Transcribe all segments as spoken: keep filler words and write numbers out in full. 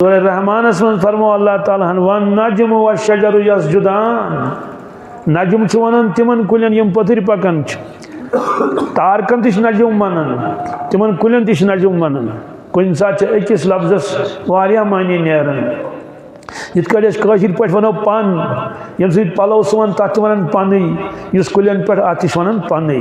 سورہ رحمانس منٛز فرمو اللہ تعالیٰ ہن، "والنجم والشجر یسجدان۔" نجم چھُ ونان تِمن کُلٮ۪ن یِم پٔتھٕرۍ پکان چھِ۔ تارکن تہِ چھِ نجم ونان، تِمن کُلٮ۪ن تہِ چھِ نجم ونان۔ کُنہِ ساتہٕ چھِ أکِس لفظس واریاہ معنی نیران۔ یِتھ کٲٹھۍ أسۍ کٲشِر پٲٹھۍ ونو پن، ییٚمہِ سۭتۍ پلو سُوان، تتھ تہِ ونان پنٕے۔ یُس کُلٮ۪ن پٮ۪ٹھ، اتھ تہِ چھِ ونان پنٕے۔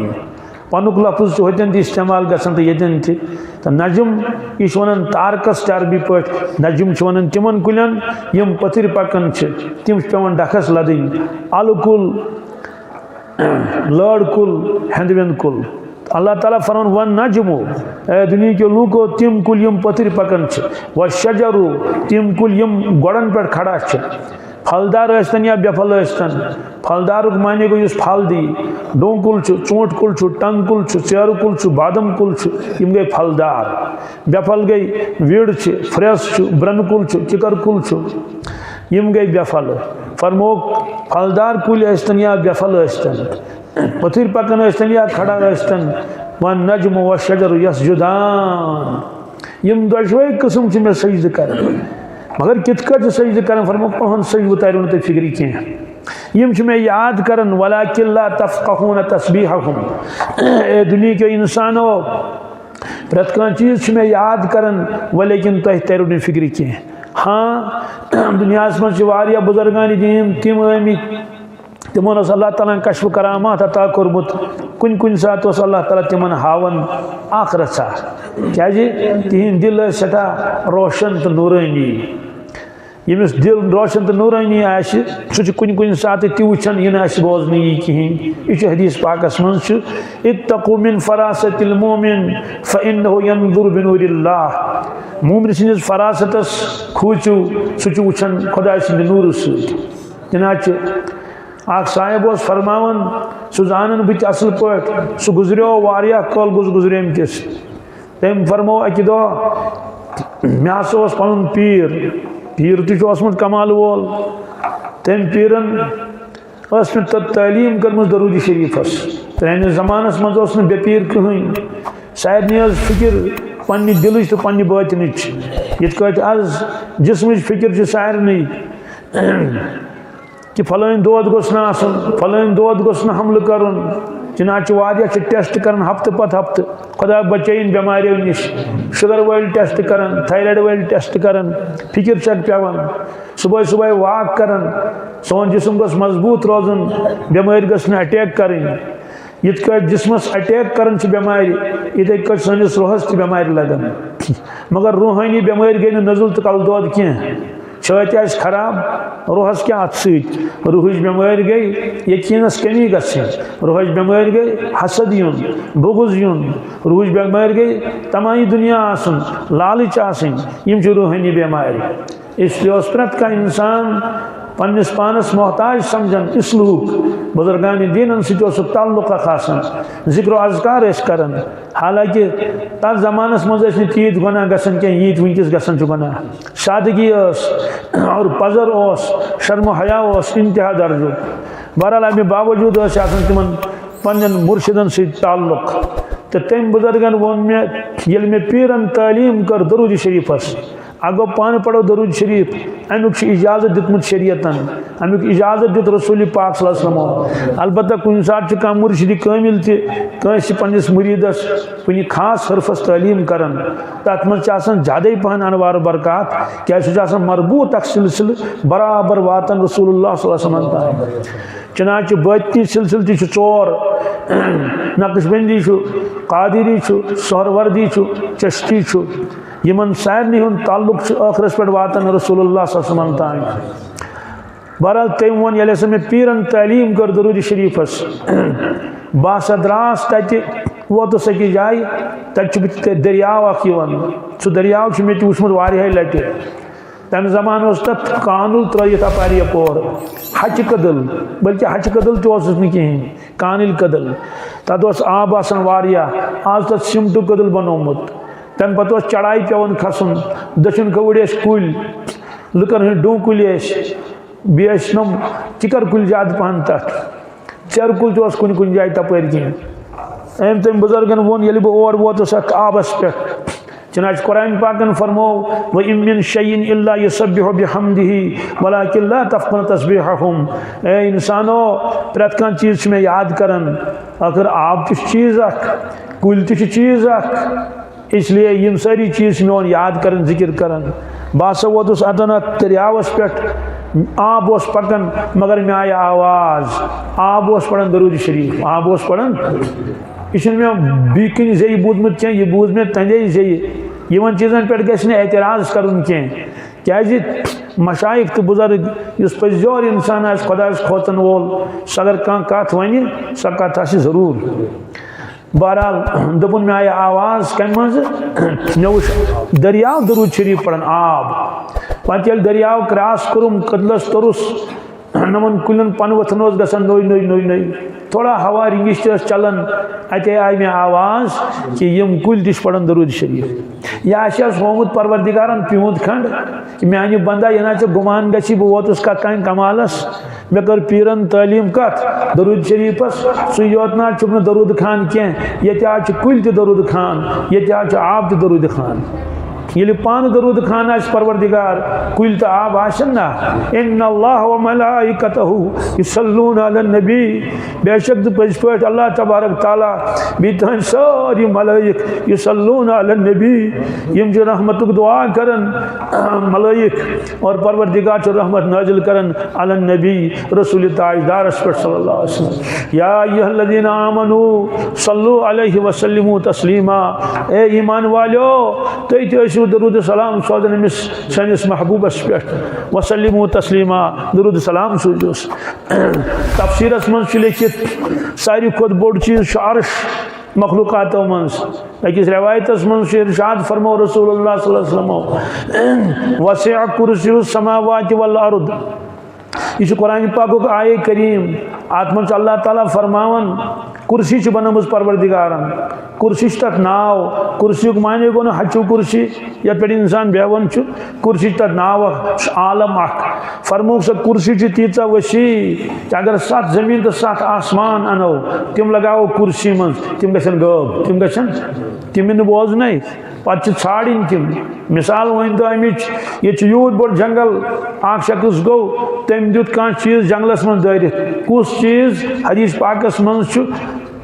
پنُک لفظ چھُ ہوٚتٮ۪ن تہِ استعمال گژھان تہٕ ییٚتٮ۪ن تہِ۔ تہٕ نجم، یہِ چھُ ونان تارکس چھِ عربی پٲٹھۍ۔ نجم چھِ ونان تِمن کُلٮ۪ن یِم پٔتھٕرۍ پکان چھِ، تِم چھِ پٮ۪وان ڈکھس لدٕنۍ۔ الہٕ کُل، لٲر کُل، ہٮ۪نٛدٕ وٮ۪نٛدٕ کُل۔ اللہ تعالیٰ فرماوان، "والنجم"، اے دُنیہٕکیو لوٗکو، تِم کُلۍ یِم پٔتھٕرۍ پکان چھِ، "والشجر"، تِم کُلۍ یِم گۄڈن پٮ۪ٹھ کھڑا چھِ، پھلدار ٲسۍتن یا بے پھل ٲسۍتن۔ پھلدارُک معنی گوٚو یُس پھل دی۔ ڈوٗنۍ کُل چھُ، ژوٗنٛٹھ کُل چھُ، ٹنٛگ کُل چھُ، ژیرٕ کُل چھُ، بادم کُل چھُ، یِم گٔے پھلدار۔ بے پھل گٔے، وِڑ چھِ، پھرٛٮ۪س چھُ، برٛنہٕ کُل چھُ، کِکر کُل چھُ، یِم گٔے بے پھل۔ فرمووُکھ، پھلدار کُلۍ ٲسۍتن یا بے پھل ٲسۍتن، پٔتھٕرۍ پکان ٲسۍتن یا کھڑا ٲسۍتن، "والنجم والشجر یسجدان"۔ یِم دۄشوے قٕسم چھِ مےٚ سجدٕ کران۔ مگر کِتھ کٲٹھۍ چھِ سجدٕ کران؟ فرمووُکھ، "تُہُنٛد سجدٕ تریو نہٕ تۄہہِ فِکرِ کینٛہہ۔ یِم چھِ مےٚ یاد کران، ولکن لا تفقہون تسبیحہم۔" اے دُنیہٕکیو انسانو، پرٛٮ۪تھ کانٛہہ چیٖز چھُ مےٚ یاد کران، ولیکن تۄہہِ تریو نہٕ فِکرِ کینٛہہ۔ ہاں، دُنیاہس منٛز چھِ واریاہ بُزرگان دیٖن تِم ٲمٕتۍ، تِمن اوس اللہ تعالیٰ ہن کشف کرامات عطا کوٚرمُت۔ کُنہِ کُنہِ ساتہٕ اوس اللہ تعالیٰ تِمن ہاوان آخرت۔ کیازِ؟ تِہنٛدۍ دِل ٲسۍ سٮ۪ٹھاہ روشن تہٕ نورٲنی۔ ییٚمِس دِل روشن تہٕ نورٲنی آسہِ، سُہ چھُ کُنہِ کُنہِ ساتہٕ تہِ وٕچھان، یہِ نہٕ اَسہِ بوزنہٕ یی کِہیٖنۍ۔ یہِ چھُ حدیث پاکس منٛز چھُ، "اتقوا من فراست المؤمن فإنه ينظر بنور الله۔" مومن سٕنٛدِس فراستس کھوٗژِو، سُہ چھُ وٕچھان خۄداے سٕنٛدِ نوٗرٕ سۭتۍ۔ جناب چھُ اکھ صاحب اوس فرماوان، سُہ زانان بہٕ تہِ اصل پٲٹھۍ، سُہ گُزریو واریاہ کال گوٚژھ گُزریمتِس۔ تٔمۍ فرموو اکہِ دۄہ، مےٚ ہسا اوس پنُن پیٖر، پیٖر تہِ چھُ اوسمُت کمال وول۔ تٔمۍ پیٖرن ٲس مےٚ تَتھ تعلیٖم کٔرمٕژ درود شریٖفس۔ پرٛٲنِس زمانس منٛز اوس نہٕ بے پیٖر کٕہٕنۍ۔ سارنٕے ٲس فِکر پننہِ دِلٕچ تہٕ پننہِ بٲطنٕچ۔ یِتھ کٲٹھۍ از جسمٕچ فِکر چھِ سارنٕے۔ کہ فلٲنۍ دود گوٚژھ نہٕ آسُن، فلٲنۍ دود گوٚژھ نہٕ حملہٕ کرُن۔ چنانچہ واریاہ چھِ ٹیسٹ کران ہفتہٕ پتہٕ ہفتہٕ، خدا بچٲیِن بٮ۪ماریو نِش۔ شُگر وٲلۍ ٹیسٹ کران، تھایرایڈ وٲلۍ ٹیسٹ کران، فکر چھکھ پٮ۪وان۔ صبحٲے صبحٲے واک کران، سون جسم گوٚژھ مضبوط روزُن، بٮ۪مٲرۍ گٔژھ نہٕ اٹیک کرٕنۍ۔ یِتھ کٲٹھۍ جسمس اٹیک کران چھِ بٮ۪مارِ، یِتھے کٲٹھۍ سٲنِس روحس تہِ بٮ۪مارِ لگان۔ مگر روحٲنی بٮ۪مٲرۍ گٔے نہٕ نزُل تہٕ کلہٕ دود کینٛہہ۔ چھٲتۍ آسہِ خراب، روحس کیٛاہ اتھ سۭتۍ؟ روحٕچ بٮ۪مٲرۍ گٔے یقینس کمی گژھٕنۍ، روحٕچ بٮ۪مٲرۍ گٔے حسد یُن، بغض یُن، روحٕچ بٮ۪مٲرۍ گٔے طمعی دُنیا آسُن، لالٕچ آسٕنۍ، یِم چھِ روحٲنی بٮ۪مارِ۔ اس لیے اوس پرٛٮ۪تھ کانٛہہ انسان پننِس پانس محتاج سمجھان اصلہُک۔ بزرگان دینن سۭتۍ اوس سُہ تعلق اکھ آسان، ذکر و اذکار ٲسۍ کران۔ حالانکہ تتھ زمانس منٛز ٲسۍ نہٕ تیٖتۍ گۄناہ گژھان کینٛہہ، ییٖتۍ وٕنکیٚس گژھان چھِ گۄناہ۔ سادگی ٲس اور پزر اوس، شرم و حیا اوس انتہا درجُک۔ بہرحال، امہِ باوجود ٲسۍ آسان تِمن پننٮ۪ن مرشدن سۭتۍ تعلق۔ تہٕ تٔمۍ بزرگن ووٚن مےٚ، ییٚلہِ مےٚ پیٖرن تعلیٖم کٔر درود شریٖفس، اَکھ گوٚو پانہٕ پَرو درود شریٖف، اَمیُک چھُ اِجازت دیُتمُت شریعتن، اَمیُک اِجازت دیُت رسول پاک صلی اللہ علیہ وسلمو۔ البتہ کُنہِ ساتہٕ چھُ کانٛہہ مُرشِدِ کٲمِل تہِ کٲنٛسہِ پننِس مُریٖدس کُنہِ خاص حرفس تعلیٖم کران، تَتھ منٛز چھِ آسان زیادَے پہن انوار و برکات، کیٛازِ سُہ چھُ آسان مربوط اکھ سلسلہٕ برابر واتان رسول اللہ صلی اللہ علیہ وسلمن تام۔ چنانچہ باطنی سلسلہٕ تہِ چھُ ژور، نقشبندی چھُ، قادری چھُ، سہروردی چھُ، چشتی چھُ۔ یِمن سارنٕے ہُنٛد تعلق چھُ ٲخرس پٮ۪ٹھ واتان رسول اللہ صلی اللہ علیہ وسلم تام۔ بہرحال، تٔمۍ ووٚن، ییٚلہِ ہسا مےٚ پیٖرن تعلیٖم کٔر درود شریٖفس، بہٕ ہسا درٛاس تتہِ، ووتُس أکِس جایہِ، تتہِ چھُ بہٕ تہِ دٔریاو اکھ یِوان۔ سُہ دٔریاو چھُ مےٚ تہِ وُچھمُت واریاہہِ لٹہِ۔ تمہِ زمانہٕ اوس تتھ کانُل ترٲیِتھ اپارِ یپور، ہچہِ کدل، بلکہِ ہچہِ کدل تہِ اوسُس نہٕ کِہیٖنۍ، کانِل کدل۔ تتھ اوس آب آسان واریاہ، آز تتھ سیمٹُک کدل بنوومُت۔ تمہِ پتہٕ اوس چڑایہِ پٮ۪وان کھسُن، دٔچھُن کھووٕرۍ ٲسۍ کُلۍ، لُکن ہٕنٛدۍ ڈوٗنۍ کُلۍ ٲسۍ، بیٚیہِ ٲسۍ نۄم کِکر کُلۍ زیادٕ پہن تتھ۔ ژیرٕ کُل تہِ اوس کُنہِ کُنہِ جایہِ تپٲرۍ کِنۍ۔ أمۍ تٔمۍ بُزرگن ووٚن، ییٚلہِ بہٕ اور ووتُس اتھ آبس پٮ۪ٹھ، چنانچہ قرآن پاکن فرمو، "وَإِن مِّن شَيْءٍ إِلَّا يُسَبِّحُ بِحَمْدِهِ وَلَٰكِن لَّا تَفْقَهُونَ تَسْبِيحَهُمْ۔" اے انسانو، پرٛٮ۪تھ کانٛہہ چیٖز چھُ مےٚ یاد کران۔ ٲخٕر آب تہِ چھُ چیٖز اکھ، کُلۍ تہِ چھِ چیٖز اکھ، اس لیے یِم سٲری چیٖز چھِ میون یاد کران، ذِکِر کران۔ بہٕ ہسا ووتُس اتٮ۪ن اتھ دٔریاوس پٮ۪ٹھ، آب اوس پکان، مگر مےٚ آیہِ آواز، آب اوس پران درود شریف، آب اوس پران۔ یہِ چھُنہٕ مےٚ بیٚیہِ کُنہِ زیٚیہِ بوٗزمُت کینٛہہ، یہِ بوٗز مےٚ تَمے زیٚیہِ۔ یِمن چیٖزن پٮ۪ٹھ گژھِ نہٕ اعتراض کرُن کینٛہہ، کیازِ مشایخ تہٕ بُزرگ، یُس پٔزۍ یور انسان آسہِ خۄدایس کھوژن وول، سُہ اگر کانٛہہ کتھ ونہِ، سۄ کتھ آسہِ ضروٗر۔ بہرحال، دوٚپُن، مےٚ آیہِ آواز کمہِ منٛزٕ؟ مےٚ وُچھ دٔریاو درود شریف پران، آب۔ پتہٕ ییٚلہِ دٔریاو کراس کوٚرُم، کٔدلس توٚرُس، نمن کُلٮ۪ن پنہٕ ؤتھرن اوس گژھان نوٚے نوٚے نوٚے نوٚے۔ تھوڑا ہوا رنگِش تہِ ٲس چلان، اتے آیہِ مےٚ آواز کہِ یِم کُلۍ تہِ چھِ پران درود شریف۔ یہِ آسہِ ہس ہوومُت پروردگارن پیوٗنت کھنڈ کہِ میانہِ بندا، یہِ نہ ژےٚ گُمان گژھی بہٕ ووتُس کتھ تام کمالس۔ مےٚ کٔر پیٖرن تعلیٖم کتھ؟ درود شریفس۔ سُے یوت نہ حظ چھُکھ نہٕ درود خان کینٛہہ، ییٚتہِ حظ چھِ کُلۍ تہِ درود خان، ییٚتہِ حظ چھُ آب تہِ درود خان۔ ییٚلہِ پانہٕ درود خان آسہِ پروردگار، کُلۍ تہٕ آب آسن نا؟ ان اللہ و ملائکتہ یصلون علی النبی، بے شک تہٕ پٔزۍ پٲٹھۍ اللہ تبارک تعالیٰ بیٚیہِ تُہنٛدۍ سٲری ملائک یصلون علی النبی، یِم چھِ رحمتُک دعا کران، ملائک، اور پروردگار چھُ رحمت نازل کران علی النبی، رسول تاجدارس پٮ۪ٹھ صلی اللہ علیہ وسلم۔ یا ایھا الذین آمنوا صلوا علیہ وسلموا تسلیما، اے ایمان والیو، تُہۍ تہِ ٲسِو درود و سلام سوزان أمِس سٲنِس محبوبس پٮ۪ٹھ، وسلموا تسلیما، درود و سلام سوٗزِوس۔ تفسیرس منٛز چھُ لیکھِتھ، ساروی کھۄتہٕ بوٚڑ چیٖز چھُ عرش مخلوقاتو منٛز۔ أکِس رٮ۪وایتس منٛز چھُ ارشاد فرمو رسول اللہ صلی اللہ علیہ وسلم، وسع کرسی السماوات والارض۔ یہِ چھُ قرآن پاکُک آیے کریم۔ اتھ منٛز چھُ اللہ تعالیٰ فرماوان، کرسی چھِ بنٲومٕژ پروردگارن۔ کرسی چھُ تتھ ناو۔ کرسیُک معنی گوٚو نہٕ ہچو کرسی، یتھ پٮ۪ٹھ انسان بیہوان چھُ۔ کرسی چھُ تتھ ناو اکھ، سُہ عالم اکھ۔ فرمووُکھ، سۄ کرسی چھِ تیٖژاہ وسیع کہِ اگر ستھ زمین تہٕ ستھ آسمان انو، تِم لگاوو کرسی منٛز، تِم گژھن غٲب، تِم گژھن، تِم یِن نہٕ بوزنَے۔ پتہٕ چھِ ژھانڈٕنۍ تِم۔ مثال ؤنۍ تو امِچ، ییٚتہِ چھُ یوٗت بوٚڑ جنگل، اکھ شخص گوٚو، تٔمۍ دیُت کانٛہہ چیٖز جنگلس منٛز دٲرِتھ۔ کُس چیٖز؟ حدیث پاکس منٛز چھُ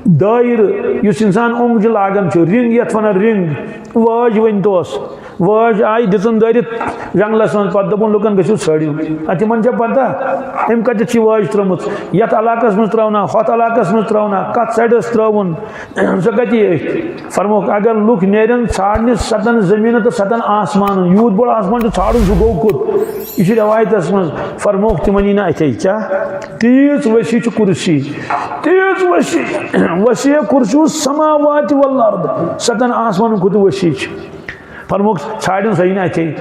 دٲیرٕ، یُس انسان اوٚنٛگجہِ لاگان چھُ، رنگ یتھ ونان رنگ، وٲج ؤنۍ توس۔ وٲج آیہِ دِژٕن دٲرِتھ جنگلس منٛز، پتہٕ دوٚپُن لُکن، "گٔژھِو ژھٲنٛڈِو۔" اتھ تِمن چھا پتہ أمۍ کتٮ۪تھ چھِ وٲج ترٲومٕژ؟ یتھ علاقس منٛز ترٲونا، ہۄتھ علاقس منٛز ترٲونا، کتھ سایڈس ترٲوُن؟ سۄ کتہِ یی أتھۍ؟ فرمووُکھ، اگر لُکھ نیرن ژھانڈنہِ ستن زمینن تہٕ ستن آسمانن، یوٗت بوٚڑ آسمان چھُ ژھانڈُن، سُہ گوٚو کوٚت؟ یہِ چھُ رٮ۪وایتس منٛز۔ فرمووُکھ تِمن یی نہٕ اَتھے۔ کیٛاہ؟ تیٖژ وسیع چھِ کرسی، تیٖژ وسیع، وسیع کرسی السماوات والارض، ستن آسمانن کھۄتہٕ وسیع چھِ۔ فرمووُکھ، ژھانڈن سۄ یی نہٕ اَتھے۔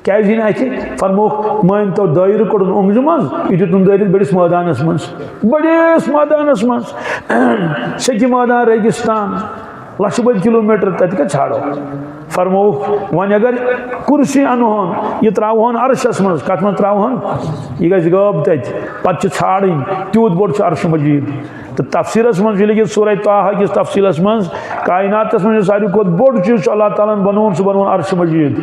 کیٛازِ یی نہٕ اَتھِ؟ فرمووُکھ، مٲنۍ تو دٲیرٕ کوٚڑُن اوٚنٛگجہِ منٛز، یہِ دیُتُن دٲرِتھ بٔڑِس مٲدانس منٛز۔ بٔڑِس مٲدانس منٛز۔ سیٚکہِ مٲدان، ریگستان، لچھِ بٔدۍ کلوٗمیٹر، تَتہِ کَتہِ ژھانڈو؟ فرمووُکھ، وۄنۍ اگر کرسی اَنہون، یہِ ترٛاوہون عرشس منٛز، کَتھ منٛز ترٛاوہون؟ یہِ گژھِ غٲب تَتہِ۔ پَتہٕ چھِ ژھانڈٕنۍ، تیوٗت بوٚڑ چھُ عرش مجیٖد۔ تہٕ تفسیٖرس منٛز چھُ لیکھِتھ سورہ طٰہٰ کِس تفصیٖلس منٛز، کائناتس منٛز یُس ساروی کھۄتہٕ بوٚڑ چیٖز چھُ اللہ تعالیٰ ہن بنوومُت، سُہ بنووُن عرش مجیٖد۔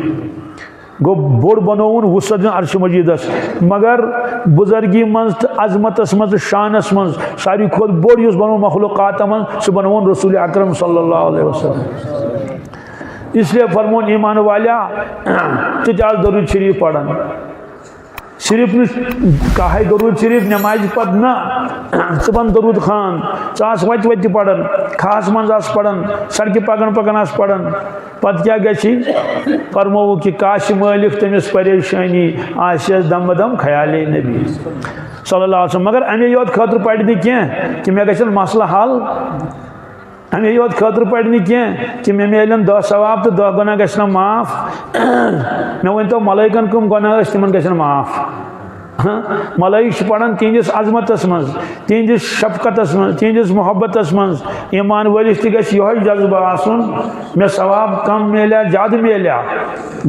گوٚو، بوٚڑ بنووُن وُسعت دِیُن عرش مجیدس، مگر بزرگی منٛز تہٕ عظمتس منٛز تہٕ شانس منٛز ساروی کھۄتہٕ بوٚڑ یُس بنووُن مخلوقاتن منٛز، سُہ بنووُن رسول اکرم صلی اللہ علیہ وسلم۔ اس لیے فرمون ایمان والیا، ژٕ تہِ آس درود شریف پران۔ صرف نہٕ کہے درود شریف نمازِ پتہٕ نہ، ژٕ بن درود خان، ژٕ آس وتہِ وتہِ پران، کھہس منٛز آس پران، سڑکہِ پکان پکان آس پران۔ پتہٕ کیٛاہ گژھِ؟ فرمووُکھ کہِ کاسہِ مٲلِک تٔمِس پریشٲنی آسٮ۪س دمبہٕ دم خیالے نبی صلی اللہ علیہ وسلم۔ مگر اَمے یوت خٲطرٕ پرِ نہٕ کینٛہہ کہِ مےٚ گژھن مسلہٕ حل، اَمے یوت خٲطرٕ پرِ نہٕ کینٛہہ کہِ مےٚ میلن دَہ ثواب تہٕ دَہ گۄناہ گژھِ نہ معاف۔ مےٚ ؤنۍ تو، ملٲیکن کٕم گۄناہ ٲسۍ، تِمن گژھن معاف۔ ہاں، ملٲیِک چھِ پران تِہنٛدِس عظمتس منٛز، تِہنٛدِس شفقتس منٛز، تِہنٛدِس محبتس منٛز۔ ایمان وٲلِس تہِ گژھِ یِہوٚے جذبہٕ آسُن، مےٚ ثواب کم میلیا، زیادٕ میلیا،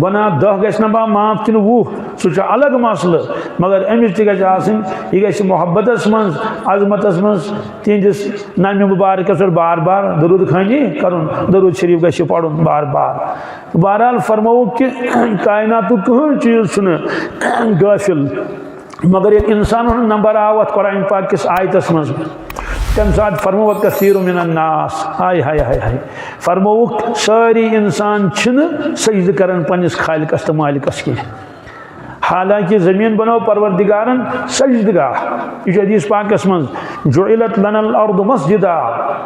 گۄناہ دَہ گژھِ نہ با معاف کِنہٕ وُہ، سُہ چھُ الگ مسلہٕ، مگر أمِس تہِ گژھِ آسٕنۍ، یہِ گژھِ محبتس منٛز، عظمتس منٛز، تِہنٛدِس نامہِ مُبارکس پٮ۪ٹھ بار بار درود خٲنی کرُن، درود شریف گژھِ پرُن بار بار۔ بہرحال فرمووُکھ کہِ کائناتُک کٕہٕنۍ چیٖز چھُنہٕ غٲفِل، مگر ییٚلہِ انسانن ہُنٛد نمبر آو اتھ قرآن پاک کِس آیتس منٛز، تمہِ ساتہٕ فرمووُکھ کثیر من الناس، ہاے ہاے ہاے ہاے، فرمووُکھ سٲری انسان چھِنہٕ سجدٕ کران پننِس خالقس تہٕ مالکس کینٛہہ۔ حالانکہ زمین بنٲو پروردگارن سجدگاہ۔ یہ چھُ حدیث پاکس منٛز، جعلت لنا الارض مسجدا،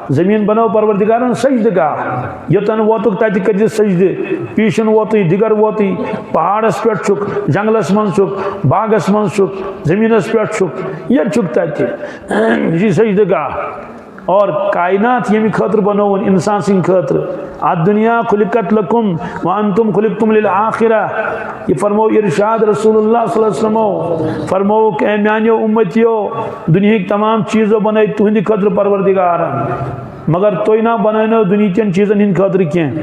زمین بنٲو پروردگارن سجدگاہ۔ یوٚتن ووتُکھ تتہِ کٔرزِ سجدٕ، پیشن ووتُے، دِگر ووتُے، پہاڑس پٮ۪ٹھ چھُکھ، جنگلس منٛز چھُکھ، باغس منٛز چھُکھ، زمینس پٮ۪ٹھ چھُکھ، ییٚتہِ چھُکھ تتہِ۔ یہ چھُ سجدگاہ۔ اور کائنات ییٚمہِ خٲطرٕ بنووُن، انسان سٕنٛدِ خٲطرٕ۔ الدنیا خلقت لکم وانتم خلقتم للآخرہ۔ یہ فرمو ارشاد رسول اللہ صلی اللہ علیہ وسلم، فرمووُکھ، اے میانیو امتیو، دنیاہٕکۍ تمام چیٖزو بنٲے تُہنٛدِ خٲطرٕ پروردگارن، مگر تُہۍ نہ بنٲونو دُنیہکٮ۪ن چیٖزن ہٕنٛدِ خٲطرٕ کینٛہہ۔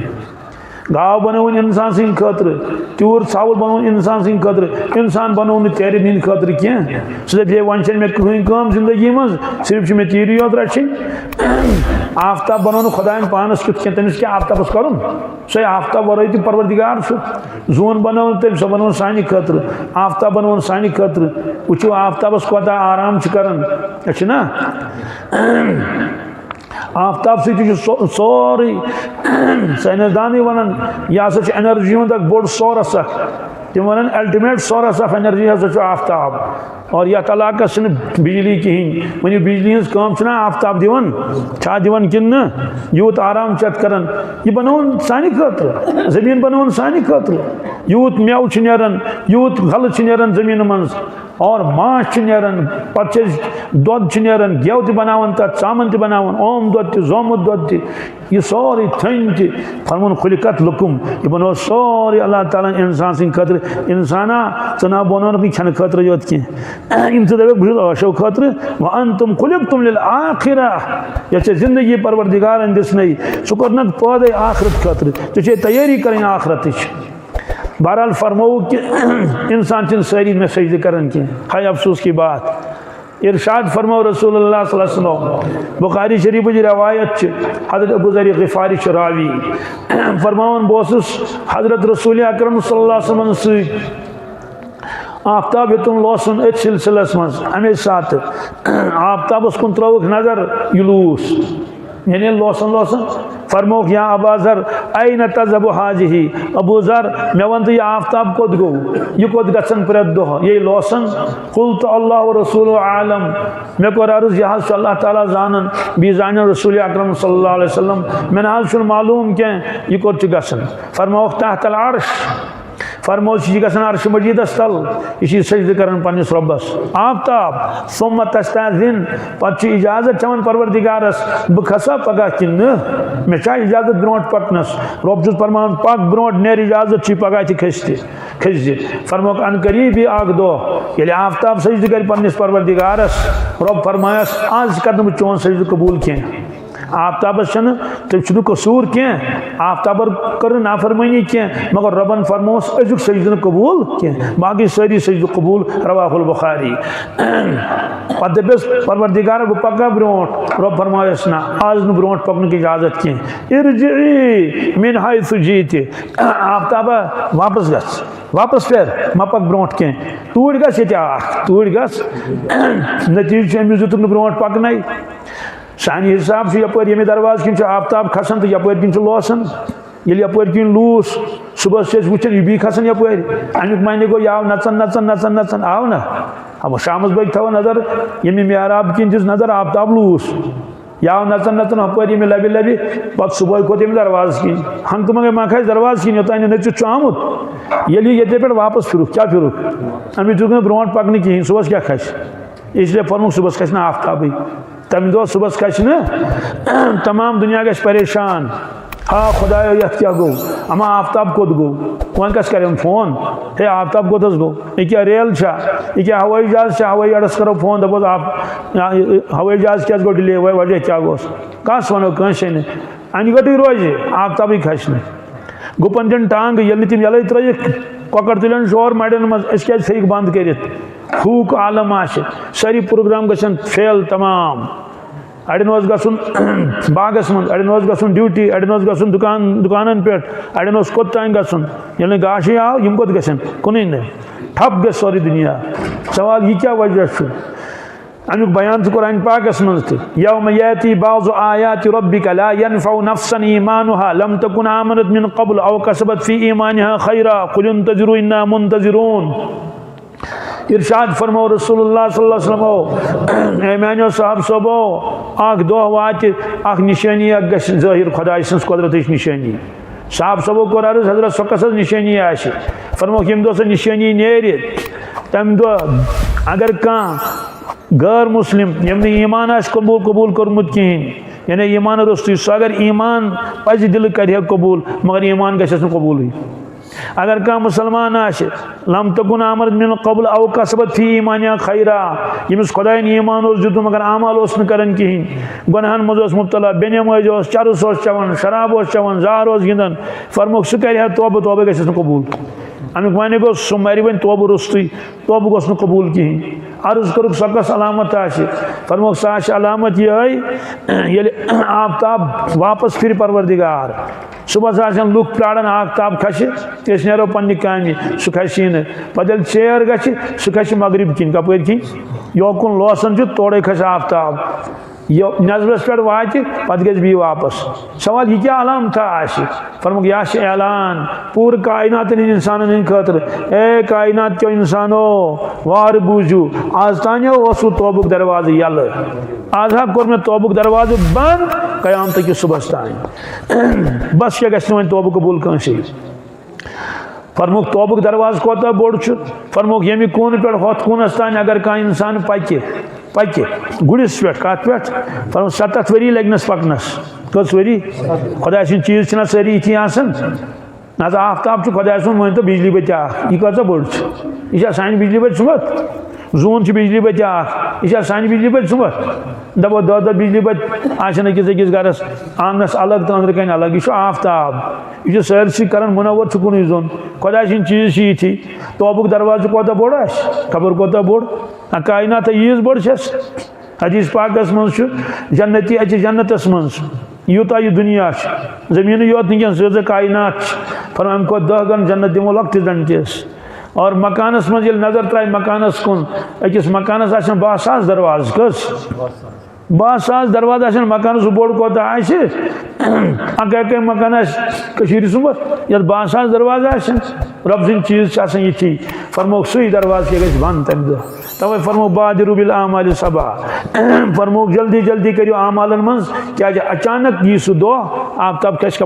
گاو بنٲوٕن انسان سٕنٛدِ خٲطرٕ، تیوٗر ژھاوُل بنووُن انسان سٕنٛدِ خٲطرٕ، انسان بنوو نہٕ تیرٮ۪ن ہٕنٛدِ خٲطرٕ کینٛہہ۔ سُہ دپہِ ہے، وۄنۍ چھنہٕ مےٚ کٕہٕنۍ کٲم زندگی منٛز، صرف چھِ مےٚ تیٖرٕے یوت رچھِنۍ۔ آفتاب بنوو نہٕ خۄدایَن پانس کیُتھ کینٛہہ، تٔمِس کیٛاہ آفتابس کرُن؟ سُے آفتاب ورٲے تہِ پروردگار چھُ۔ زوٗن بنٲو نہٕ تٔمۍ، سۄ بنٲو سانہِ خٲطرٕ۔ آفتاب بنووُن سانہِ خٲطرٕ۔ وٕچھِو آفتابس کوتاہ آرام چھُ کران۔ أسۍ چھِنا؟ آفتاب سۭتۍ چھُ سو-، سورُے، ساینس دانٕے ونان، یہِ ہسا چھُ انرجی ہُنٛد اکھ بوٚڑ سورس اکھ۔ تِم ونان الٹیمیٹ سورس آف انرجی ہسا چھُ آفتاب۔ اور یتھ علاقس چھنہٕ بجلی کہیٖنۍ۔ ؤنِو، بجلی ہٕنٛز کٲم چھُنہ آفتاب دِوان؟ چھا دِوان کِنہٕ نہٕ؟ یوٗت آرام چھُ اتھ کران۔ یہِ بنووُن سانہِ خٲطرٕ، زٔمیٖن بنووُن سانہِ خٲطرٕ۔ یوٗت مٮ۪وٕ چھُ نیران، یوٗت غلہٕ چھُ نیران زٔمیٖنہِ منٛز۔ اور ماچھ چھُ نیران، پتہٕ چھِ أسۍ دۄد چھُ نیران، گٮ۪و تہِ بناوان تتھ، ژامن تہِ بناوان، اوم دۄد تہِ، زومُت دۄد تہِ، یہِ سورُے تھٔنۍ تہِ۔ فرمون خلقت لکم، یہِ بنوو سورُے اللہ تعالیٰ ہن انسان سٕنٛدِ خٲطرٕ۔ انسانا، ژٕ نہ بنوونکھ یہِ کھٮ۪نہٕ خٲطرٕ یوت کینٛہہ، یِم ژٕ دپکھ بہٕ چھُس عٲشو خٲطرٕ۔ وانتم خلقتم للآخرہ، یۄس ژےٚ زندگی پروردگارن دِژنَے، ژٕ کوٚرنکھ پٲدے آخرت خٲطرٕ، ژےٚ چھے تیٲری کرٕنۍ آخرتٕچ۔ بہرحال فرمووُکھ کہ انسان چھِنہٕ سٲری مےٚ سجدٕ کران کینٛہہ۔ ہاے افسوس کی بات۔ ارشاد فرمو رسول اللہ صلی اللہ علیہ وسلم، بخاری شریفٕچ روایت چھِ، حضرت ابو ذر غفاری چھُ راوی۔ فرماوان، بہٕ اوسُس حضرت رسول اکرم صلی اللہ علیہ وسلم سۭتۍ۔ آفتاب ہیوٚتُن لوسُن أتھۍ سلسلس منٛز، امے ساتہٕ آفتابس کُن ترٲوٕکھ نظر، یہِ لوٗس۔ یعنی لوسن لوسن فرمووُکھ، یا ابا ذر، این تذهب هذه؟ ابو ذر، مےٚ وَن تہٕ، یہِ آفتاب کوٚت گوٚو؟ یہِ کوٚت گژھن پرٛٮ۪تھ دۄہ؟ یہِ لوسن۔ قلت الله ورسوله اعلم۔ مےٚ کوٚر عرض، یہِ حظ چھُ اللہ تعالیٰ زانان، بیٚیہِ زانن رسول اکرم صلی اللہ علیہ وسلم۔ مےٚ نہ حظ چھُنہٕ معلوم کینٛہہ، یہِ کوٚت چھُ گژھان۔ فرمووُکھ، تحت العرش۔ فرموو، یہِ چھُ گژھان عرش مجیدس تل، یہِ چھُ سجدٕ کران پننِس رۄبس۔ آفتاب، ثم تستأذن، پتہٕ چھُ اجازت چٮ۪وان پروردگارس، بہٕ کھسا پگاہ کِنہٕ نہٕ؟ مےٚ چھا اجازت برونٛٹھ پکنس؟ رۄب چھُس فرماوان، پکھ برونٛٹھ، نیر، اجازت چھُے پگاہ تہِ کھٔسۍ تہِ، کھٔسۍ زِ۔ فرمووُکھ، ان قریبی اکھ دۄہ، ییٚلہِ آفتاب سجدٕ کرِ پننِس پروردگارس، رۄب فرمایس، از کرٕ نہٕ بہٕ چون سجدٕ قبول کینٛہہ۔ آفتابس چھنہٕ، تٔمۍ چھُنہٕ قصوٗر کینٛہہ، آفتابن کٔر نہٕ نافرمٲنی کینٛہہ، مگر رۄبن فرمووُس أزیُک سجدٕ نہٕ قبوٗل کینٛہہ، باقٕے سٲری سجدٕ قبوٗل۔ رواه البخاری۔ پتہٕ دٔپِس پروردگار، بہٕ پکا برونٛٹھ؟ رۄب فرمایس، نہ، از نہٕ برونٛٹھ پکنُک اجازت کینٛہہ۔ ارجعی من حیث جیتی، آفتابہ، واپس گژھ، واپس پھر، مہ پک برونٛٹھ کینٛہہ، توٗرۍ گژھ ییٚتہِ اکھ، توٗرۍ گژھ۔ نتیٖجہٕ چھُ أمِس دیُتُکھ نہٕ برونٛٹھ پکنَے۔ سانہِ حساب چھُ یپٲرۍ ییٚمہِ دروازٕ کِنۍ چھُ آفتاب کھسان تہٕ یپٲرۍ کِنۍ چھُ لوسان۔ ییٚلہِ یپٲرۍ کِنۍ لوٗس، صُبحس چھِ أسۍ وٕچھان یہِ بیٚیہِ کھسان یپٲرۍ۔ امیُک معنی گوٚو، یہِ آو نژان، نژان، نژان، نژان، آو نہ؟ اَوا شامس بٲگۍ تھاوو نظر، ییٚمہِ محراب کِنۍ دِژ نظر، آفتاب لوٗس۔ یہِ آو نژان، نژان ہپٲرۍ ییٚمہِ لبہِ، لبہِ، پتہٕ صُبحٲے کھوٚت ییٚمہِ دروازٕ کِنۍ۔ ہنٛگتہٕ منٛگے ما کھسہِ دروازٕ کِنۍ، یوٚتام یہِ نٔژِتھ چھُ آمُت۔ ییٚلہِ یہِ ییٚتہِ پٮ۪ٹھ واپس پھِرُکھ، کیٛاہ پھِرُکھ؟ أمِس دیُت نہٕ برونٛٹھ پکنہٕ کِہیٖنۍ، صُبحس کیٛاہ کھسہِ؟ اس لیے فرمووُکھ، صُبحس کھسہِ نہٕ آفتابٕے۔ تمہِ دۄہ صُبحس کھسہِ نہٕ، تمام دُنیا گژھِ پریشان۔ ہا خدایو، یتھ کیٛاہ گوٚو؟ اما آفتاب کوٚت گوٚو؟ وۄنۍ کس کرن فون؟ ہے، آفتاب کوٚت حظ گوٚو؟ یہِ کیٛاہ ریل چھا؟ یہِ کیٛاہ ہوٲیی جہاز چھا؟ ہوٲیی اڈس کرو فون، دپوس، آف-، یا، یہِ ہوٲیی جہاز کیٛازِ گوٚو ڈِلے؟ وۄنۍ وجہ کیٛاہ گوٚس؟ کس ونو؟ کٲنٛسے نہٕ۔ انہِ گٔٹٕے روزِ، آفتابٕے کھسہِ نہٕ۔ گُپن دِن ٹانٛگہٕ، ییٚلہِ نہٕ تِم یَلَے ترٛٲیِکھ، کۄکر تُلن شور مڑٮ۪ن منٛز، أسۍ کیازِ تھٲیِکھ بنٛد کٔرِتھ؟ ہوٗک عالم آسہِ، سٲری پروگرام گژھن فیل تمام۔ اڑٮ۪ن اوس گژھُن باغس منٛز، اڑٮ۪ن اوس گژھُن ڈیوٹی، اڑٮ۪ن اوس گژھُن دُکان، دُکانن پٮ۪ٹھ، اڑٮ۪ن اوس کوٚت تام گژھُن۔ ییٚلہِ نہٕ گاشٕے آو، یِم کوٚت گژھن؟ کُنُے نہٕ۔ ٹھپ گژھِ سورُے دُنیا۔ سوال یہِ کیٛاہ وجہ چھُ؟ اَمیُک بیان چھُ قرآن پاکس منٛز تہِ، "یوم یاتی بعض آیات ربک لا ینفع نفسا ایمانها لم تکن آمنت من قبل او کسبت فی ایمانها خیرا قل انتظروا انا منتظرون۔" ارشاد فرمو رسول اللہ صلی اللہ علیہ وسلم، اے میانیو صاحب صٲبو، اکھ دۄہ واتہِ، اکھ نشٲنی اکھ گژھِ ظٲہر، خداے سٕنٛز قۄدرتٕچ نشٲنی۔ صاحب صٲبو کوٚر عرض، حضرت، سۄ کۄس حظ نشٲنی آسہِ؟ فرموکھ، ییٚمہِ دۄہ سۄ نشٲنی نیرِ، تمہِ دۄہ اگر کانٛہہ غٲر مسلم، ییٚمۍ نہٕ ایمان آسہِ قبول، قبول کوٚرمُت کِہیٖنۍ، یعنی ایمان روٚستُے، سُہ اگر ایمان پزِ دِلہٕ کرِ ہا قبول، مگر ایمان گژھٮ۪س نہٕ قبولٕے۔ اگر کانٛہہ مسلمان آسہِ، لم تکن آمنت من قبل او کسبت فی ایمانها خیرا، ییٚمِس خدایَن ایمان اوس دیُتمُت مگر اعمال اوس نہٕ کران کِہیٖنۍ، گۄناہن منٛز اوس مبتلا، بے نمٲزۍ اوس، چرس اوس چٮ۪وان، شراب اوس چٮ۪وان، زار اوس گِنٛدان، فرموکھ سُہ کرِ ہا توبہٕ، توبہٕ گژھٮ۪س نہٕ قبول۔ اَمیُک معنی گوٚو سُہ مرِ وۄنۍ توبہٕ روٚستُے، توبہٕ گوٚژھ نہٕ قبول کِہیٖنۍ۔ عرض کوٚرُکھ، سۄ کۄس علامت آسہِ؟ فرموکھ، سۄ آسہِ علامت یِہوٚے، ییٚلہِ آفتاب واپس پھِرِ پروردگار۔ صُبحس آسن لُکھ پیاران آفتاب کھسہِ، تہٕ أسۍ نیرو پننہِ کامہِ، سُہ کھسی نہٕ۔ پتہٕ ییٚلہِ ژیر گژھِ، سُہ کھسہِ مغرب کِنۍ، کپٲرۍ کِنۍ؟ یوکُن لوسان چھُ، تورے کھسہِ آفتاب۔ یہِ نٮ۪صبس پٮ۪ٹھ واتہِ، پتہٕ گژھِ بیٚیہِ واپس۔ سوال، یہِ کیٛاہ علامتھا آسہِ؟ فرمووُکھ، یہِ آسہِ اعلان پوٗرٕ کائناتن ہٕنٛدۍ انسانن ہٕنٛدِ خٲطرٕ، اے کائنات کیو انسانو، وارٕ بوٗزِو، آز تانۍ اوس وۄنۍ توبُک دروازٕ یلہٕ، آز ہا کوٚر مےٚ توبُک دروازٕ بنٛد قیامتہٕ کِس صُبحس تانۍ۔ بس، کیٛاہ گژھِ نہٕ وۄنۍ توبہٕ قبول کٲنٛسے؟ فرمووُکھ، توبُک دروازٕ کوتاہ بوٚڑ چھُ؟ فرمووُکھ، ییٚمہِ کوٗنہٕ پٮ۪ٹھ ہۄتھ کوٗنس تام اگر کانٛہہ انسان پکہِ، پکہِ گُرِس پٮ۪ٹھ، کتھ پٮ۪ٹھ؟ فرمووُکھ، ستتھ ؤری لگنس پکنس۔ کٔژ ؤری؟ خۄداے سٕنٛدۍ چیٖز چھِنہ سٲری یِتھی آسان؟ نہ حظ، آفتاب چھُ خۄداے سُنٛد، مٲنۍ تو بجلی بٔتی اکھ۔ یہِ کۭژاہ بٔڑ چھِ؟ یہِ چھا سانہِ بجلی بٔتۍ سُمبتھ؟ زوٗن چھِ بجلی بٔتۍ اکھ۔ یہِ چھا سانہِ بجلی بٔتۍ سُمبتھ؟ دپو دہ دہ بجلی بٔتۍ آسن أکِس أکِس گرس، آنگنس الگ تہٕ أنٛدرٕ کنہِ الگ۔ یہِ چھُ آفتاب۔ یہِ چھُ سٲرسٕے کران منور، چھُ کُنُے زوٚن۔ خۄداے سٕنٛدۍ چیٖز چھِ یِتھی۔ توبُک دروازٕ کوتاہ بوٚڑ آسہِ؟ خبر کوتاہ بوٚڑ؟ نہ، کائنات ییٖژ بٔڑ چھَس۔ حدیث پاکس منٛز چھُ، جنتی اَتہِ جنتس منٛز، یوٗتاہ یہِ دُنیا چھُ، زٔمیٖنٕے یوت نہٕ کینٛہہ، زٕ زٕ کائنات چھِ۔ فرمان، اَمہِ کھۄتہٕ دَہ گَن جنت دِمو لۄکٹِس جنتِس۔ اور مکانس منٛز ییٚلہِ نظر ترٛایہِ مکانس کُن، أکِس مکانس آسن باہ ساس دروازٕ۔ کٔژ؟ باہ ساس دروازٕ آسن مکانس۔ سُہ بوٚڑ کوتاہ آسہِ؟ اَکٕے اَکٕے مکان آسہِ کٔشیٖرِ سُمبتھ، یَتھ باہ ساس دروازٕ آسن۔ رۄب سٕنٛدۍ چیٖز چھِ آسان یِتھی۔ فرمووُکھ، سُے دروازٕ تہِ گژھِ بنٛد تَمہِ دۄہ۔ توے فرموو، بادروا بالاعمال الصباح۔ فرمووُکھ، جلدی جلدی کٔرِو اعمالن منٛز، کیازِ اچانک یی سُہ دۄہ، آفتاب کھسہِ